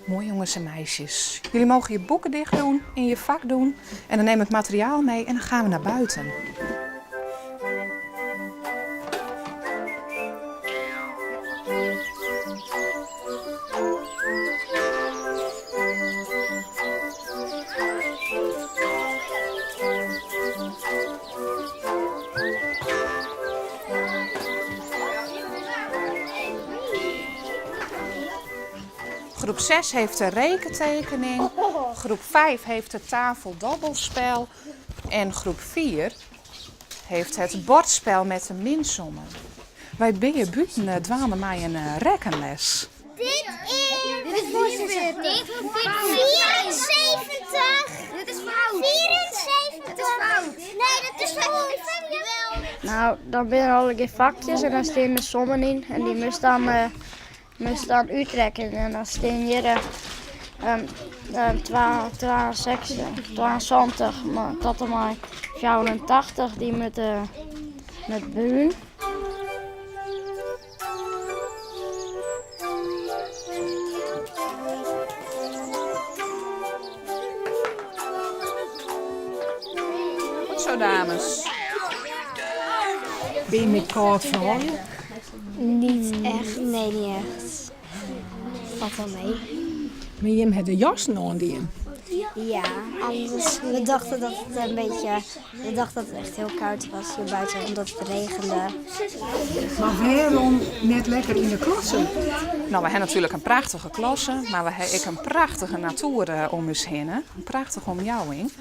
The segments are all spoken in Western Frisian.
Mooi jongens en meisjes. Jullie mogen je boeken dicht doen, in je vak doen. En dan neem het materiaal mee en dan gaan we naar buiten. Groep 6 heeft de rekentekening. Groep 5 heeft het tafeldobbelspel. En groep 4 heeft het bordspel met de minsommen. Wy binne bûten dwaande mei in rekkenles. Dit is 74. Dit is fout. 74. Dit is fout. Nee, dat is goed. Nou, dan binne der allegear fakjes en dan stean der sommen yn en dy moatst dan, eh, moatst dan útrekkenje. En dan stean hjir 62, 72 tot en mei 84, dy moatte met brún. Goed zo, dames. Binne jim ek kâld froulju? Niet echt. Nee, niet echt. Falt wol mei. Mar jim ha de jassen oandien? Ja, anders. We dachten dat het een beetje. We dachten dat het echt heel koud was hier buiten omdat het regende. Mar wêrom net lekker yn de klasse? Nou, we ha natuerlik in prachtige klasse, mar we ha ek in prachtige natoer eh, om ús hinne. In prachtige omjouwing.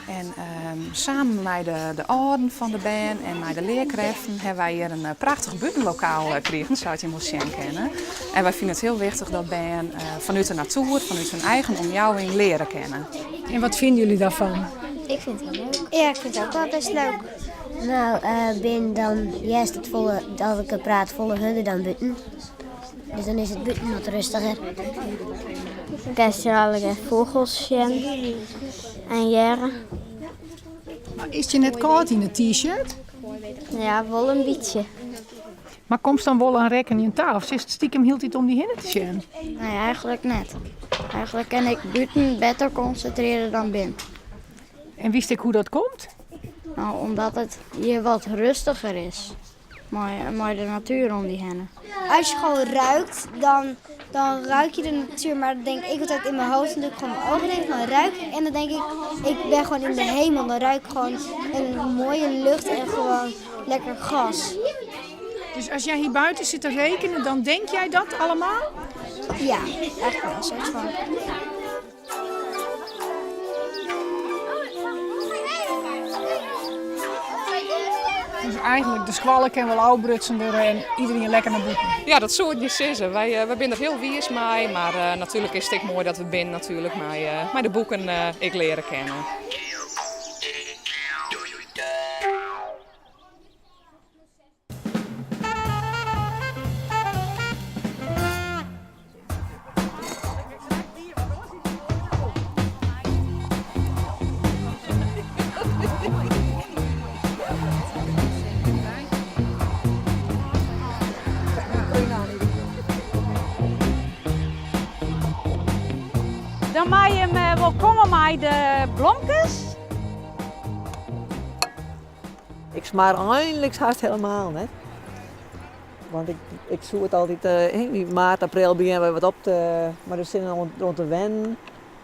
En ehm, samen mei de, de âlden fan de bern en mei de learkrêften ha wy hjir in eh, prachtich bûtenlokaal eh, krigen, sa't jim wol sjen kinne. En wy fine it hiel wichtich dat bern fanút de natoer, fanút hun eigen omjouwing leare kinne. En wat fine jullie daarvan? Ik vind het wel leuk. Ja, ik vind het ook wel best leuk. Nou, uh, bin dan juist it folle, dat ik praat folle hurder dan bûten. Dus dan is it bûten wat rêstiger. Kinst hjir allegear fûgels sjen en hearre. Mar is it je net kâld yn it t-shirt? Ja, wol in bytsje. Mar komst dan wol oan rekkenjen ta of sitst stikem hieltyd om dy hinne te sjen? Nee, eigentlik net. Eigentlik kin ik bûten better konsintrearje dan binnen. En witst ek hoe't dat komt? Nou, omdat it hjir wat rêstiger is. Mei, mei de natuer om dy hinne. Als je gewoon ruikt, dan, dan ruik je de natuur. Maar dan denk ik altijd in mijn hoofd, dan doe ik gewoon mijn ogen dicht, dan ruik ik. En dan denk ik, ik ben gewoon in de hemel. Dan ruik ik gewoon een mooie lucht en gewoon lekker gras. Dus as jij hier buiten sit te rekenen, dan denk jij dat allemaal? Ja, eigenlijk wel, een soort van. Dus eigentlik de skoalle kin wol ôfbrutsen wurde en iderien lekker nei bûten. Ja, dat soe ik net sizze. Wy, eh, wy binne der hiel wiis mei, mar eh, natuerlik is it ek moai dat we binnen natuerlik mei, eh, mei de boeken ek leare kinne. Dan mei jim wol komme mei de blomkes. Ik smar einliks hast helemaal net. Want ik, ik soe it altyd yn maart, april begjinne wy wat op te, mei de sinne oan te wennen.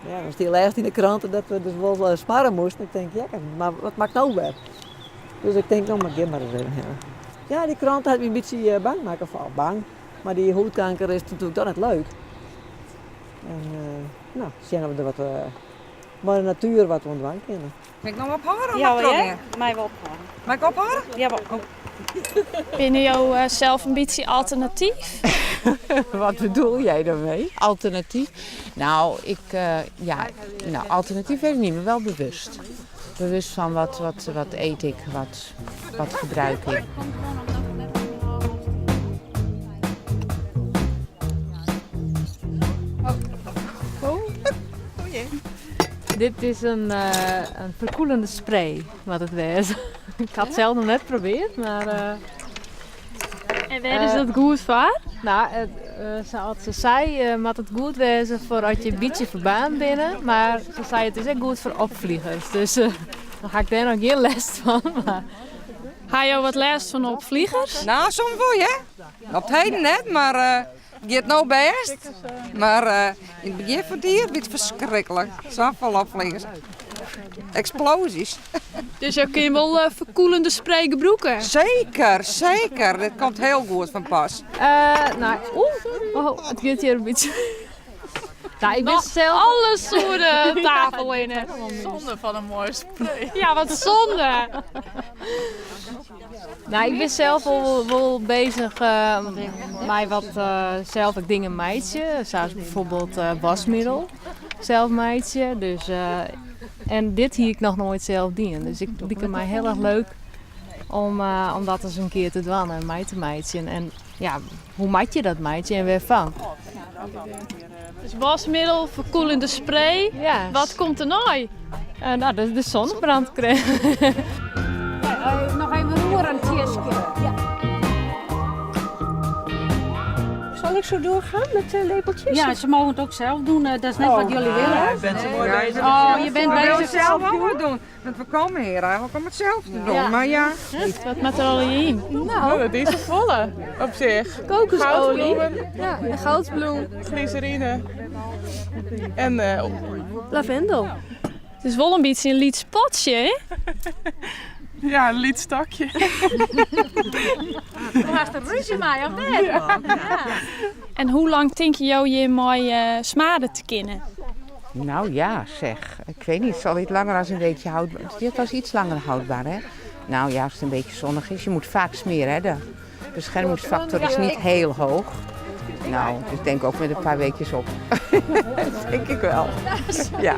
Ja, dan stie lêst yn de krante dat we dus wol smarre moasten. Ik tink, ja, mar wat moat ik no wer? Dus ik tink, no, mar gean mar ris even hinne. Ja, dy krante hat my in bytsje bang makke, of bang, mar dy hûdkanker is natuerlik toch net leuk. En no, sjen oft we der wat mei de natuer wat oan dwaan kinne. Mei ik no ophâlde of Ja, moat ik trochgean? Mei wol ophâlde. Mei ik ophâlde? Ja, wol. Oh. Binne jo eh, sels in bytsje alternatyf? Wat bedoel jij daarmee? Alternatief? Nou, ik, uh, ja, nou, alternatief weet ik niet, maar wel bewust. Bewust van wat, wat, wat eet ik, wat, wat gebruik ik. Oh. Dit is in, uh, in ferkuollende spray, wat it wêze. Ik ha it sels noch net probearre, mar... En wêr is dat goed foar? Nou, Sa't se sei, moat it goed wêze foar as je in bytsje ferbaarnd binne. Mar se sei it is ek goed foar opfligers. Dus dan ha ik dêr noch gjin lêst fan. Mar... Ha jo wat lêst fan opfligers? No, soms wol hear. Op 't heden net, mar it giet no bêst. Mar yn it begjin fan it jier wie it ferskriklik. Safolle opfligers. Eksplosies. Dus jo kinne wol ferkoelende spray gebrûke? Seker, seker. Dit komt hiel goed fan pas. No, oeh, it giet hjir in bytsje. Nou, ik bin sels... Alles oer de tafel hinne. Zonde fan in moaie spray. Ja, wat zonde. Nou, ik bin sels wol, wol bezich mei wat sels ek dingen meitsje. Sa as bijvoorbeeld wasmiddel sels meitsje. Dus, en dit hie ik noch noait sels dien. Dus it like my hiel erch leuk om, om dat ris in kear te dwaan en mei te meitsjen. En ja, hoe moat je dat meitsje en wêrfan? Dus wasmiddel, ferkoelende spray. Ja. Wat komt der nei? No, de zonnebrandcrème. Noch even roeren, Tjitske. Ja. Zal ik zo doorgaan met de lepeltjes? Ja, ze mogen het ook zelf doen. Dat is net wat jullie willen. Ja, ik ben zo mooi bezig. Oh, je bent We willen bezig. zelf ook wat doen. Want we komen hier eigenlijk om het zelf te doen. Ja. Maar ja. Wat moat der allegear yn? Nou, dat is een volle op zich. Kokosolie. Goudsbloemen. Ja, de goudsbloem. Glycerine. En lavendel. It is wol in bytsje in lyts potsje, hè? Ja, in lyts takje. Do hast der rúzje mei, of net? Ja. En hoe lang tinke jo hjir mei smarre te kinnen? Nou ja, zeg. Ik weet niet, zal dit langer als een weekje houdbaar... Dit was iets langer houdbaar, hè? Nou ja, als het een beetje zonnig is. Je moet vaak smeren, hè? De beschermingsfactor is niet heel hoog. Nou, dus denk ook met een paar weekjes op. Dat denk ik wel. Ja.